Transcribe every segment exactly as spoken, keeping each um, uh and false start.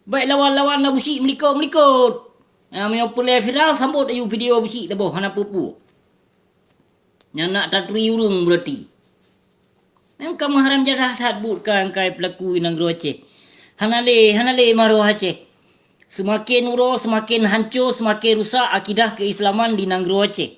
Bèk lawan-lawan Abu Syik meulikot-meulikot. Nah, meunyoe peureulèe viral, sambot aju video Abu Syik taboh, hana peue-peue. Nyan nak taturi ureueng berarti. Nyang ka meuharam jadah that buet keu angkai peulaku di nanggroe Aceh. Hana lé, hana lé maroh Aceh. Seumaken uroe, seumaken hanco, seumaken rusak akidah keuislaman di nanggroe Aceh.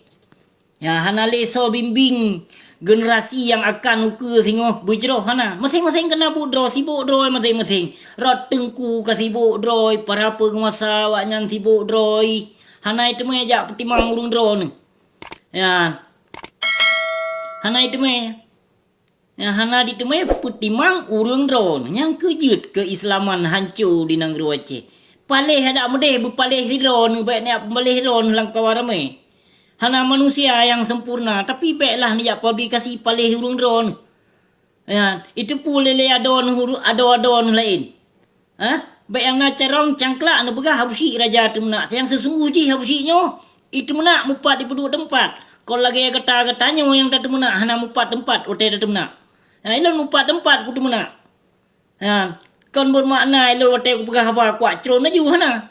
Ya, hana lé soe bimbéng generasi nyang akan ukeue singoh beujroh, hana. Maséng-maséng keunan buet droe, sibok droe maséng-maséng. Rot teungku ka sibok droe, para peunguasa awaknyan sibok droe. Hana iteumé jak peutimang ureueng droeneuh. Ya. Hana iteumé. Nyang hana diteumé peutimang ureueng droeneuh nyang keu jeuet keuislaman hanco di nanggroe Aceh. Paléh adak meudéh beupaléh sidroeneuh, bèk neujak peupaléh droeneuh lam kawan ramé. Hana manusia nyang sempurna, tapi bèklah neujak publikasi paléh ureueng droeneuh. Ya, iteupeue lé-lé adoe neuh uru-, adoe-adoe neuh laén. Hah? Bèk nyang na carông cangklak neupeugah Abu Syik raja teumeunak. Nyang seusunggoh jih Abu Syik nyoe, iteumeunak mupat dipeuduek teumpat. Kon lagèe gata-gata nyoe nyang tateumeunak hana mupat teumpat watèe tateumeunak. Ha, ilôn mupat teumpat kuteumeunak. Ha, kon beumakna ilôn watèe kupeugah haba kuak crôn laju, hana.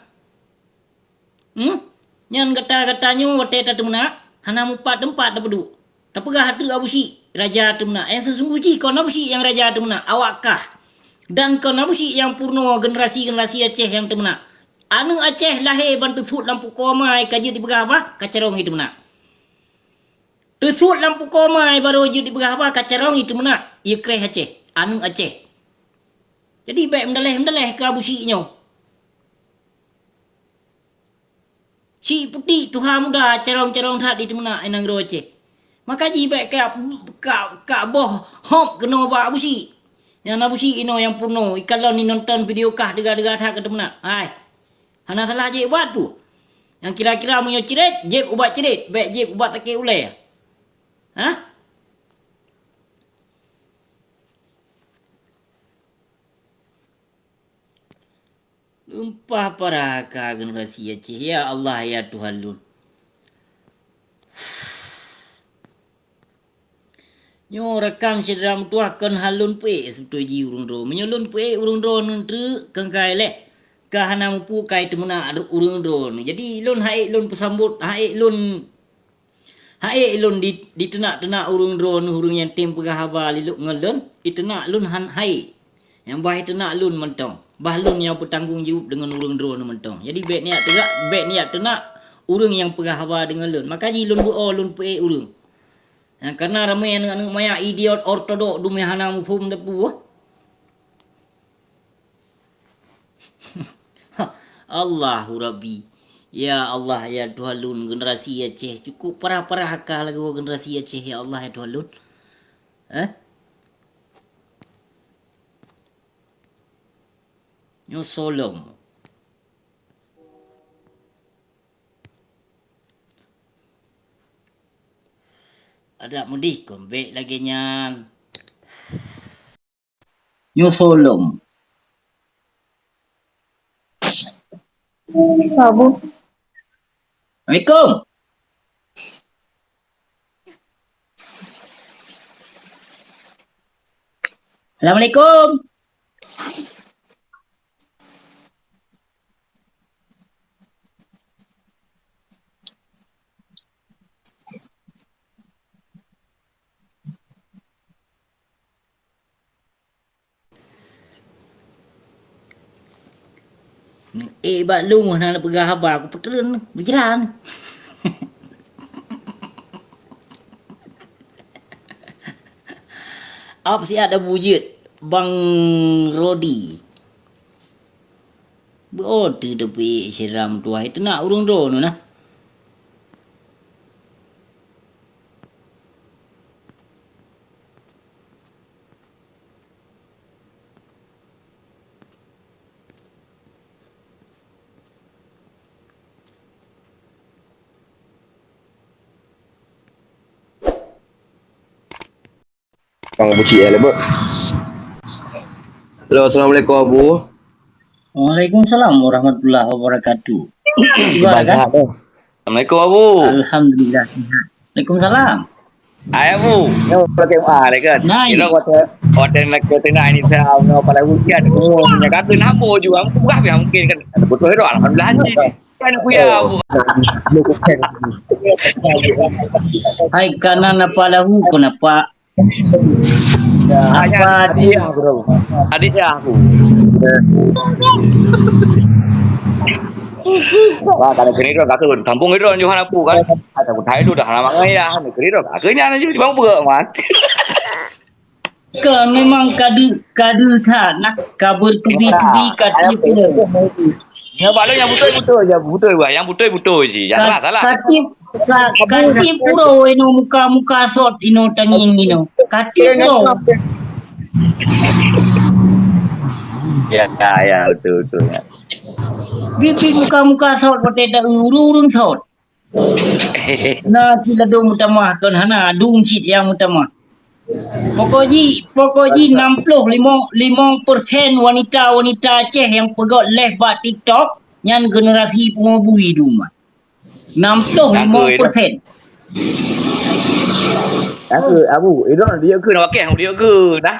Hmm? Nyan gata-gata nyoe watèe tateumeunak, hana mupat teumpat tapeuduek. Tapeugah ateueh Abu Syik, raja teumeunak. Nyang seusunggoh jih kon Abu Syik nyang raja teumeunak, awak kah. Dan kon Abu Syik nyang peurunoe generasi-generasi Aceh nyang teumeunak. Aneuk Aceh lahé ban teusuet lam pukoe ma ka jeuet dipeugah haba, ka carông jih teumeunak. Teusuet lam pukoe ma barô jeuet dipeugah haba, ka carông jih teumeunak. Ie kreh Aceh, aneuk Aceh. Jadi bèk meudaléh-meudaléh keu Abu Syik nyoe. Syik putik tuha muda carông-carông that di teumeunak i nanggroe Aceh. Maka jih bèk ka, ka, ka boh hop keunoe bak Abu Syik. Nyan Abu Syik inoe nyang peurunoe, ikalon inonton video kah deuga-deuga that keu teumeunak. Hai. Hana salah jép ubat peue. Nyang kira-kira meunyoe cirét, jép ubat cirét, bèk jép ubat sakét ulèe. Hah? Lumpah parah ka generasi Aceh, ya Allah, ya Tuhan lôn. Nyoe rakan syedara meutuwah, kon hal lôn peuék seubeutôi jih ureuëng droe. Meunyoe lôn peuék ureuëng droe ngon treuk keukai leh, ka hana mupu kai teumeunak ureuëng droe. Jadi lôn ha'ék lôn peusambot, ha'ék lôn Ha'ék lôn di, diteunak-teunak ureuëng droeneuh, ureuëng nyang tem peugah haba lilok ngon lôn, iteunak lôn han ha'ék. Nyang bah iteunak lôn mantong, bah lôn nyang peutanggong jaweueb deungon ureuëng droeneuh mantong. Jadi bék neujak teuga, bék neujak teunak ureuëng nyang peugah haba deungon lôn. Maka jih lôn beu-o lôn peuék ureuëng. Nyang kana ramé aneuëk-aneuëk maya idiot ortodok dumé hana muphom teupeu. Allahu Rabbi. Ya Allah, ya Tuhan lôn, generasi Aceh cukup parah-parah ka lagoe generasi Aceh, ya Allah, ya Tuhan lôn. Eh? Nyoe solom. Adak meudeh kon bék lagée nyan. Nyoe solom. Sabu. Assalamualaikum. Assalamualaikum. Eh, bak lôn hana peugah haba, aku peutreun beujalan. Ap siat Abu Jeuet, Bang Rodi. Beuo teuh teupeu syedara meutuwah, teunak ureuëng droeneuh na. Bang Abu Cik, eh, lebut. Halo, assalamualaikum, Abu. Waalaikumsalam warahmatullahi wabarakatuh. Ibarat kan? Assalamualaikum, Abu. Alhamdulillah, sihat. Waalaikumsalam. Hai, Abu. Ya, waalaikumsalam. Nah, ini. Kira kata, Watèe na keu teunak ini sa, na pala hujan, umur nya kata na habo juga, mungkin bah, mungkin kan. Beutôi tu, alhamdulillah, haji. Kan aku ya, Bu. Hai, kana napa lahu, kenapa? Apa adik? Adik ya aku. Wah, kalau kena itu, kata, tampung itu, Johan aku kan. Kata, aku tahu itu dah lama ya, kena itu, aku ni anak jadi bang buka, man. Ke memang kadu, kadu that nah, ka bertubi-tubi, ka tiep. Ya, bak lôn nyang beutôi, beutôi, nyang beutôi, bah. Nyang beutôi, beutôi cit. Nyang salah, salah. Ka tiep, ka, ka tiep uroe inoe muka-muka sot inoe tangieng inoe. Ka tiep uroe. Ya, ya, ya, betul, betul, ya. Bibi muka-muka sot, watèe ta ureueng-ureueng sot. Na cit ladôm meutamah, kon hana, dum cit nyang meutamah. Pokok jih, pokok jih enam puluh lima, lima persen wanita-wanita Aceh nyang peugöt leh bak TikTok, nyan generasi pungo bui dum. Enam puluh lima persen. Aku, Abu, idong dia ke nak pakai, dia ke dah.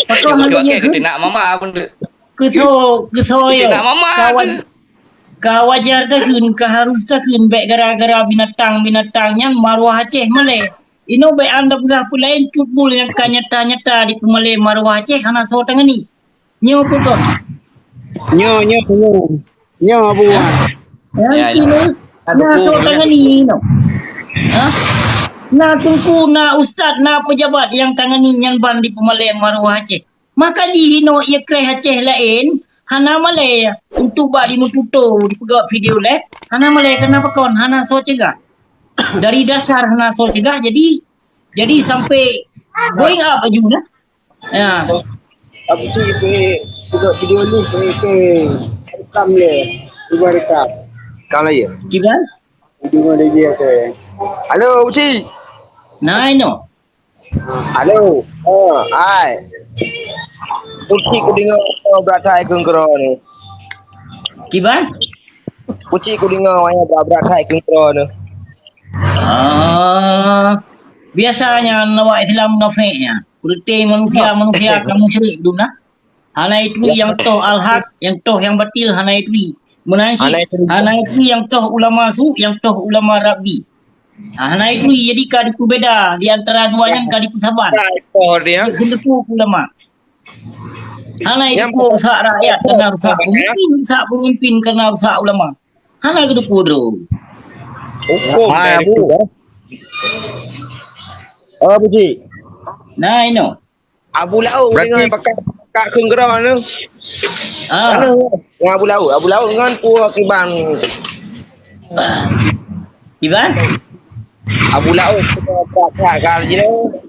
Pakon dia nak pakai, dia nak mama pun. Keusoe, keusoe yo. Nak mama. Ka wajar takheun, ka harus takheun, bèk gara-gara binatang-binatang nyan maruah Aceh malèe. Inoe bèk anda peugah peulaén cut bul nyang ka nyata-nyata dipeumalèe maruah Aceh hana soe tangani. Nyoe peue kon? Nyoe, nyoe, nyoe. Nyoe, Abu. Nyan keunoe na soe tangani inoe. Hah? Na teungku, na ustaz, na peujabat nyang tangani nyan ban dipeumalèe maruah Aceh. Maka jih inoe ie kreh Aceh laén hana malèe untuk bak dimeututoe dipeugöt video leh, hana malèe, keunapa kon? Hana soe cegah. Dari dasar hana soe cegah, jadi, jadi sampai going up aju nah. Ya. Abu Cik, pe, peugöt video ni, pe, pe, rekam lé, cuba rekam. Rekam lagi? Kiban? Video ni dia, pe. Halo, Abu Cik. Nah, inoe. Halo. Oh, hai. Pucik kudeungö brat hai keungkro ni. Kiban? Pucik kudeungö wayah brat-brat hai keungkro ni. Ah, biasa nyan awak Islam munafék nyan. Peureuté manusia-manusia ka musyrik dum na. Hana ituri nyang toh al-haq, nyang toh nyang batil hana ituri. Meunan cit, hana ituri nyang toh ulama su, nyang toh ulama Rabbi. Ah, hana ituri, jadi ka dipeubeda di antara dua nyan, ka dipeusaban. Toh dia. Keuneuk ulama. Hana ituri rusak rakyat karena rusak pemimpin, rusak pemimpin karena rusak ulama. Hana geuteupeue droe. Hukum dari itu, eh. Oh, Abu Cik. Nah, inoe. Abu Laôt dengan pakak, pakak keungkro ni. Ah. Mana? Dengan Abu Laôt. Abu Laôt ngon peue kiban. Kiban? Abu Laôt pakak kan jinoe.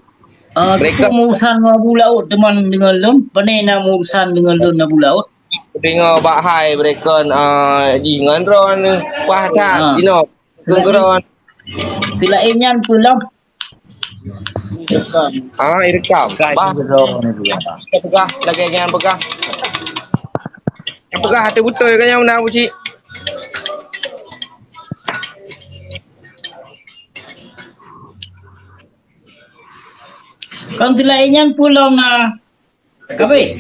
Ah, mereka tu urusan Abu Laôt teuma deungon lôn. Pane na urusan deungon lôn Abu Laôt. Deungo bak hai berekon, ah, jih ngon droen, pah that jinoe. Seulaén nyan peulom. Ah, irekam. Bah. Peugah, lagèe nyan peugah. Peugah hati beutôi ka nyan na Abu Cik. Kon seulaén nyan peulom na. Kabeh.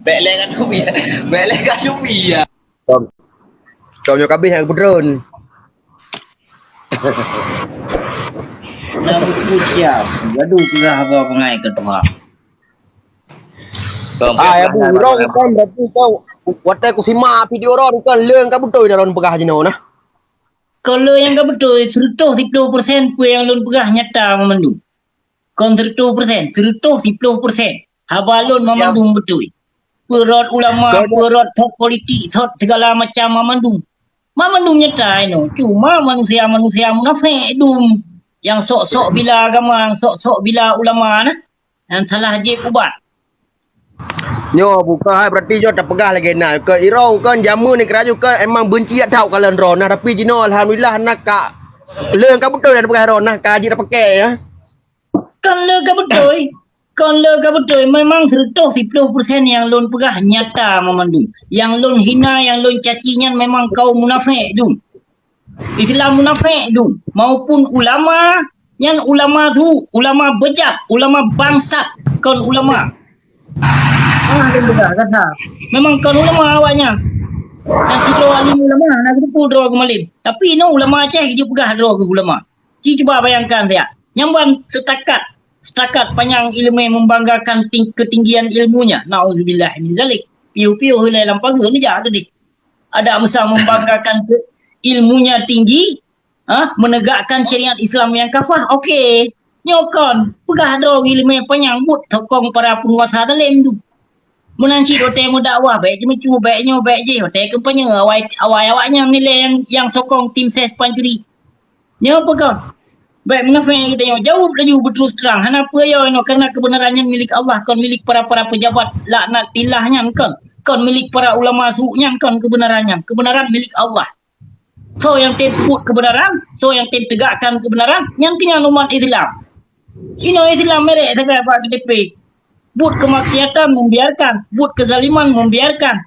Bèk lé ka tubi. Bèk lé ka tubi ya. Tom. Tom nyoe kabeh nyang keudroen. Dah buku siap. Gaduh peugah haba peungai keudua. Tom, ah, ya, Bu, rong kan berarti kau watèe kusimak video rong kan leueng ka beutôi dah rong peugah jinoe nah. Kon leueng nyang ka beutôi, seureutoh siplôh persen peue nyang lôn peugah nyata meumandum. Kon seureutoh persen, seureutoh siplôh persen. Haba lôn meumandum beutôi. Peurot ulama, peurot sot politik, sot segala macam meumandum. Meumandum nyata inoe. Cuma manusia-manusia munafék dum. Nyang sok-sok bila agama, nyang sok-sok bila ulama nah. Nyang salah jép ubat. Nyoe bukan hai berarti nyoe tapeugah lagèe na. Keu iroe kan jameun ni keuraju kan emang beunci that kalon droe nah, tapi jinoe alhamdulillah na ka leueng ka beutôi dan peugah droe nah ka jih tapakè ya. Kon leueng ka beutôi. Kon leueng ka beutôi. Memang seureutoh siplôh persen nyang lôn peugah nyata meumandum. Nyang lôn hina, nyang lôn caci nyan memang kaum munafék dum. Islam munafék dum. Maupun ulama Nyan ulama su, ulama bejat, ulama bangsat, kon ulama. Ah, lôn peugah kata. Memang kon ulama awaknyan. Nyan sidroe alim ulama, na geuteupeue droe geuh malem. Tapi inoe ulama Aceh jeuet peugah droe geuh ulama. Ci cuba bayangkan saja. Nyang ban setakat, setakat panyang ileumèe membanggakan ting-, ketinggian ilmunya. Nauzubillah min zalik. Piôh-piôh ilèe lam pageue neujak keudeh. Adak meusa membanggakan ke ilmunya tinggi, ha, menegakkan syariat Islam yang kafah, oke. Nyoe kon, peugah droe geuh ileumèe panyang buet sokong para penguasa dalem tu. Meunan cit watèe meudakwah, bèk jimeucue, bèk nyoe, bèk jéh, watèe kampanye, awai, awai awaknyan nilai nyang, nyang sokong tim ses pancuri. Nyoe peugah, bèk munafék geutanyoe, jaweueb laju beuterus trang, hana peue yo inoe, karena keubeunaran nyan milék Allah, kon milék para-para peujabat laknatillah nyan, kon, kon milék para ulama su nyan, kon keubeunaran nyan, keubeunaran milék Allah. Soe nyang tem peubuet keubeunaran, soe nyang tem tegakkan keubeunaran, nyan keuh nyan umat Islam. Inoe Islam merek sagai bak K T P. Buet keumaksiatan membiarkan, buet keuzaliman membiarkan.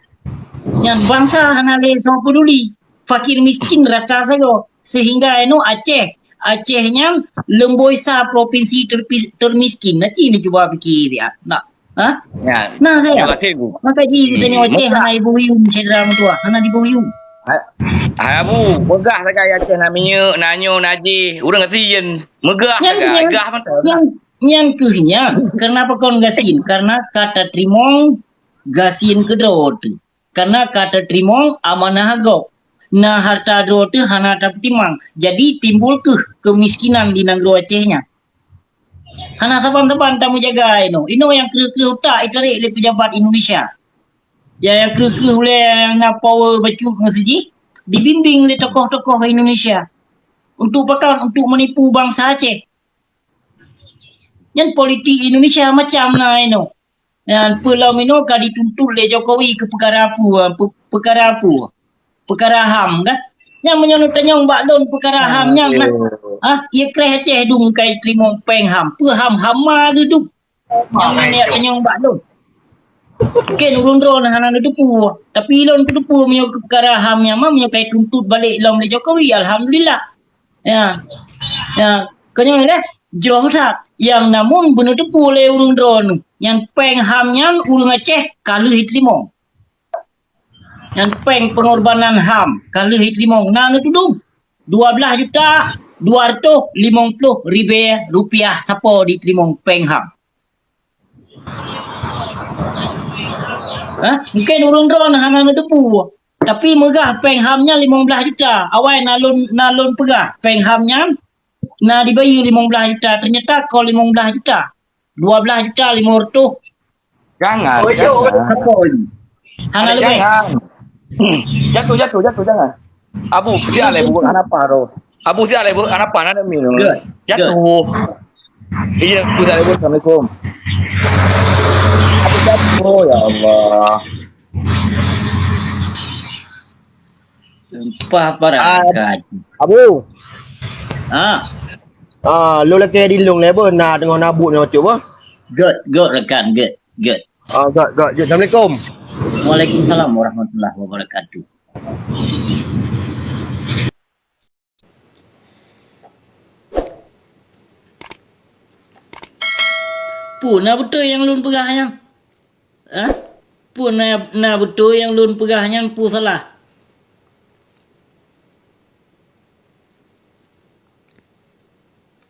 Nyan bansa hana lé soe peuduli. Fakir miskin rata sagoe. Sehingga inoe Aceh, Aceh nyan leumboi sa propinsi terpis-, termiskin. Na ci neucuba pike siat. Nah, ha? Ya. Nah, saya. Terima kasih, Bu. Maka ji kita nyoe Aceh hana ibu yum syedara meutuah, hana ibu yum. Hai, hai Abu, peugah sagai Aceh na minyeuk, na nyoe, na jih, ureueng gasien. Meugah sagai, gah mantong. Nyan, nyan keuh nyan. Karena pakon gasien? Karena ka tateurimong gasien keudroe teuh. Karena ka tateurimong amanah gob. Na hareuta droe teuh hana tapeutimang. Jadi timbul keuh keumiskinan di nanggroe Aceh nyan. Hana saban-saban tameujaga inoe. Inoe nyang kreueh-kreueh utak itarek lé peujabat Indonesia. Ya, nyang kreueh-kreueh ulèe nyang na power bacut ngon sijih, dibimbing lé tokoh-tokoh Indonesia. Untuk pakon? Untuk menipu bansa Aceh. Nyan politik Indonesia macam na inoe. Nyan peue lom inoe ka dituntut lé Jokowi keu peukara peue, pe-, peukara peue? Peukara HAM kan? Nyan meunyoe neutanyong bak lôn peukara HAM nyan nah. Aduh. Ha, ie kreh Aceh dum kai teurimong péng HAM. Peue HAM? HAM ma geuh dum. Nyan meunyoe neutanyong bak lôn. Mungkin ureueng droeneuh hana neuteupeue. Tapi lôn kuteupeu meunyoe peukara HAM nyan ma meunyoe kai tuntut balek lom lé Jokowi, alhamdulillah. Ya. Ya. Keu nyoe lé, jroh that. Nyang namun beuneuteupeu lé ureueng droeneuh. Nyan péng HAM nyan ureueng Aceh ka lheueh jiteurimong. Nyan péng pengorbanan HAM ka lheueh jiteurimong. Na neutudong. Dua belas juta dua ratus limong puluh ribèe rupiah sapo jiteurimong péng HAM. Hah? Mungkin ureueng droeneuh hana neuteupeue. Tapi meugah péng HAM nyan limong blaih juta. Awai na lôn, na lôn peugah péng HAM nyan na dibayeue limong blaih juta. Ternyata kon limong blaih juta. Dua blaih juta lima ratus. Jangan, oh, jangan. Sapo ini? Hana leubeh. Jangan. Jatuh, jatuh, jatuh, jangan. Abu, siap lé bubuet hana pah tu. Abu siap lé bubuet hana pah, hana mi tu. Good, good. Jatuh. Iya, Abu siap lé bubuet, assalamualaikum. Abu jatuh, ya Allah. Sumpah parah. Ah, Abu. Ah. Ah, lôn lakèe di lôn lé beuh, na teungoh na buet nyoe cuk beuh. Good, good rakan, good, good. Ah, good, good. Assalamualaikum. Waalaikumsalam warahmatullahi wabarakatuh. Peue na beutôi nyang lôn peugah nyan? Hah? Peue na, na beutôi nyang lôn peugah nyan peue salah?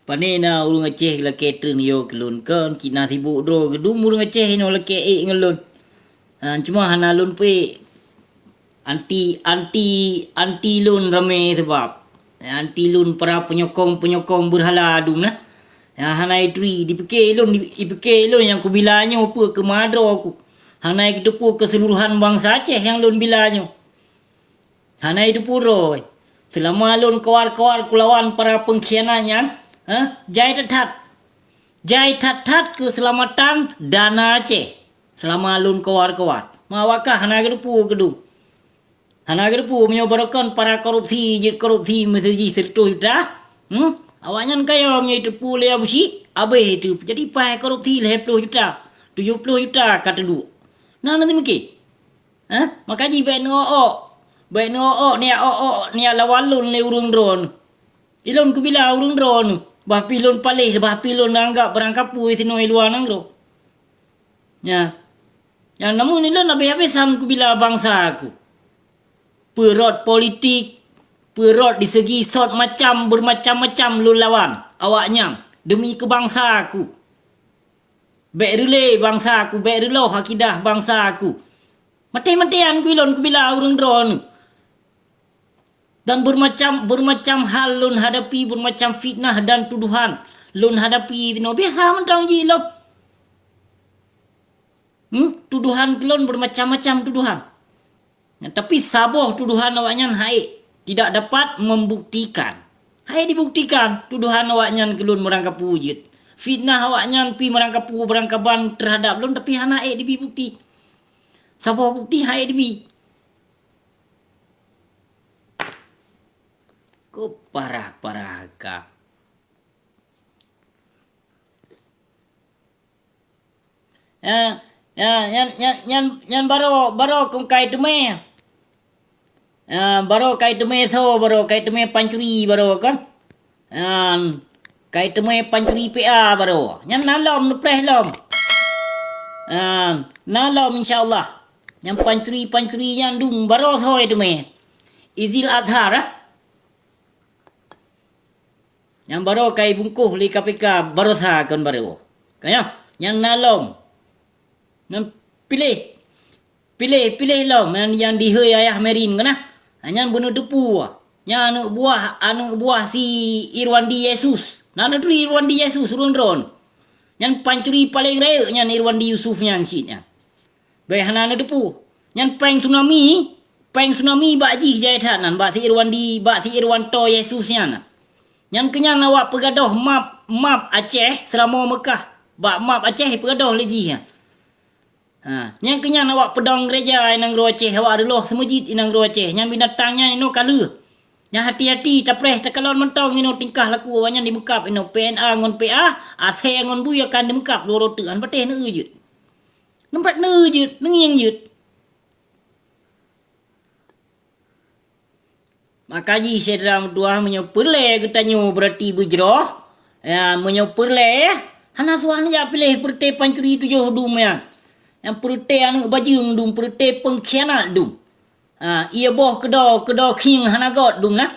Pane na ureueng Aceh lakèe treun yo keu lôn kon, cit na sibuk droe geudum ureueng Aceh inoe lakèe ék ngon lôn. Ha, cuma hana lôn peuék. Anti, anti, anti lôn ramé sabab. Anti lôn para penyokong-penyokong beurhala dum na. Ya, hana ituri, dipike lôn, di, ipike lôn nyang kubila nyoe peue keu madro ku. Hana iteupeu keseluruhan bansa Aceh nyang lôn bila nyoe. Hana iteupeu droe. Seulama lôn kawar-kawar kulawan para pengkhianat nyan, eh, jai that-that. Jai that-that keuseulamatan dana Aceh. Seulama lôn kawar-kawar. Ma awak kah hana geuteupeue keudum. Hana geuteupeue meunyoe barokon para korupsi jeuet korupsi meuseujih sireutoh juta. Hmm? Awaknyan kaya meunyoe iteupeu lé Abu Syik, abéh itu. Jadi paih korupsi lhèe ploh juta, tujoh ploh juta ka teuduek. Na neuteumeuke? Hah? Maka jih bèk neuok-ok. Bèk neuok-ok, neujak ok-ok, neujak lawan lôn lé ureueng droeneuh. Ilôn keubila ureueng droeneuh. Bah pi lôn paléh, bah pi lôn anggab barangkapeue sinoe i luwa nanggroe. Nyan. Nyang namun ilôn habéh-habéh sam kubila bansa ku. Peurot politik, peurot di segi sot macam, bermacam-macam lôn lawan awaknyan demi keu bansa ku. Bék reulée bansa ku, bék reuloh akidah bansa ku. Maté-matéan ku ilôn kubila ureuëng droeneuh. Dan bermacam, bermacam hal lôn hadapi, bermacam fitnah dan tuduhan lôn hadapi tinoe. Biasa mantong jih lôn. Hmm? Tuduhan keu lôn bermacam-macam tuduhan. Nah, tapi saboh tuduhan awaknyan hai tidak dapat membuktikan. Hai dibuktikan tuduhan awaknyan keu lôn meurangkapeue jeuet. Fitnah awaknyan pi meurangkapeue beurangkaban terhadap lôn, tapi hana ék dibi bukti. Saboh bukti hai dibi. Kok parah-parah ka. Ya, ya, nyan, nyan, nyan, nyan baroe, baroe kong kai teumé. Ya, baroe kai teumé soe, baroe kai teumé pancuri baroe kan. Ya, kai teumé pancuri P A baroe. Nyan na lom, neupreh lom. Ya, na lom insya Allah. Nyan pancuri-pancuri nyan dum baroe soe teumé. Izil Azhar ah. Nyang baroe ka ibungkôh lé K P K barosa kon baroe. Ka nyoe, nyang na lom. Nyan piléh. Piléh, piléh lom nyang, nyang dihôi ayah Merin keunan. Nyan beuneuteupeu. Nyan aneuëk buah, aneuëk buah si Irwandi Yesus. Na neuturi Irwandi Yesus ureuëng droen. Nyan pancuri paleng rayeuk nyan Irwandi Yusuf nyan cit nyan. Bék hana neuteupeue. Nyan péng tsunami, péng tsunami bak jih jai that nan, bak si Irwandi, bak si Irwanto Yesus nyan. Nyan keunyan awak peugadôh map, map Aceh seuramoe Meukah. Bak map Aceh peugadôh lé jih nyan. Ha, nyan keunyan awak peudong gereja i nanggroe Aceh, awak reuloh seumeujid i nanggroe Aceh. Nyan binatang nyan inoe ka lheueh. Nyan hati-hati, tapreh takalon mantong inoe tingkah laku awaknyan dimeukab inoe P N A ngon P A, asée ngon bui akan dimeukab dua roh teuk, han patéh neueu jeuet. Nyoe pat neueu jeuet, neungieng jeuet. Maka jih syedara meutuwah, meunyoe peureulée geutanyoe beurati beujroh, ya, meunyoe peureulée, hana suah neujak piléh peureuté pancuri tujoh dum nyan. Nyang peureuté aneuëk bajeueng dum, peureuté peungkhianat dum. Ha, ié boh keudo, keudo khieng hana got dum na.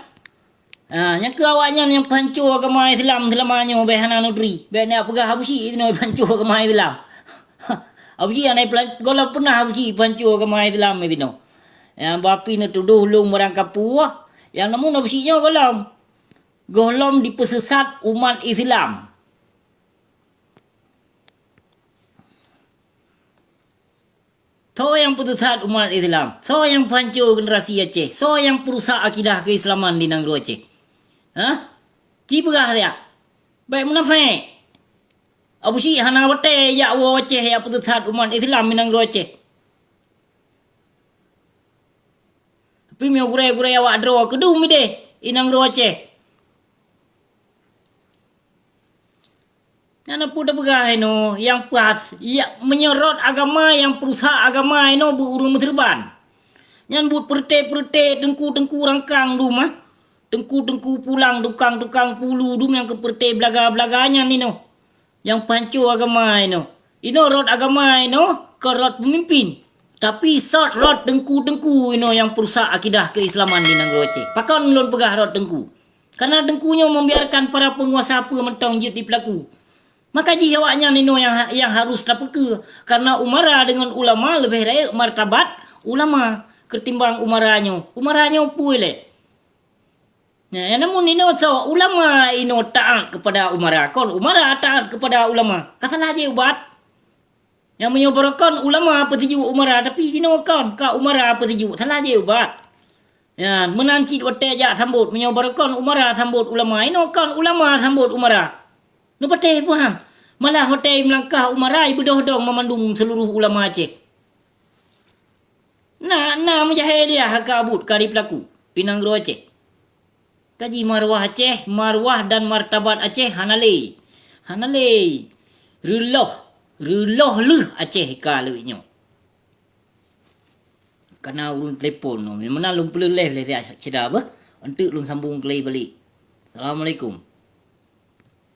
Ha, nyang keu awaknyan nyang peuhanco agama Islam seulama nyoe bék hana neuturi. Bék neujak peugah Abusyik inoe peuhanco agama Islam. Abusyik hana peula-, gohlom peunah Abusyik peuhanco agama Islam inoe. Nyang bapi neutudôh lôn meurangkapeue, nyang namun Abusyik nyoe gohlom. Gohlom dipeusesat umat Islam. Soe nyang peusesat umat Islam? Soe nyang peuhanco generasi Aceh? Soe nyang peurusak akidah keuislaman di nanggroe Aceh? Hah? Ci peugah siat. Bék munafék. Abusyik hana watée jak woe Aceh jak peusesat umat Islam di nanggroe Aceh. Tapi meunyoe gurée-gurée awak droe keudum ideh i nanggroe Aceh. Nyan na peue tapeugah inoe nyang pas, ya, meunyoe rot agama nyang peurusak agama inoe beu ureuëng meuseureuban. Nyan buet peureuté-peureuté teungku-teungku rangkang dum, ah. Teungku-teungku pulang, tukang-tukang pulu dum nyang keu peureuté beulaga-beulaga nyan inoe. Nyang peuhanco agama inoe. Inoe rot agama inoe kon rot peumimpin. Tapi sot rot teungku-teungku inoe nyang peurusak akidah keuislaman di nanggroe Aceh. Pakon lôn peugah rot teungku? Karena teungku nyoe membiarkan para penguasa peue mantong jeuet dipeulaku. Maka jih awaknyan inoe nyang, nyang harus tapeukeue. Karena umara deungon ulama leubeh rayeuk martabat ulama ketimbang umara nyoe. Umara nyoe peue lé? Nah, namun inoe soe ulama inoe taat kepada umara, kon umara taat kepada ulama. Ka salah jih ubat. Nyang meunyoe barokon ulama peusijuek umara, tapi jinoe kon ka umara peusijuek, salah jih ubat. Nyan, meunan cit watée jak sambot, meunyoe barokon umara sambot ulama, inoe kon ulama sambot umara. Neupatéh paham? Malah watée meulangkah umara, ibeudôh dong meumandum seuluruh ulama Aceh. Na, na mujaheliah ka buet ka dipeulaku di nanggroe Aceh. Kaji marwah Aceh, marwah dan martabat Aceh hana lé. Hana lé. Reuloh, reuloh lheueh Aceh ka lheueh nyoe. Kana ureuëng telepon nyoe, meunan lôn peuleueh lé, lé, lé, ceda beuh. Enteuk lôn sambung keulai balik. Assalamualaikum.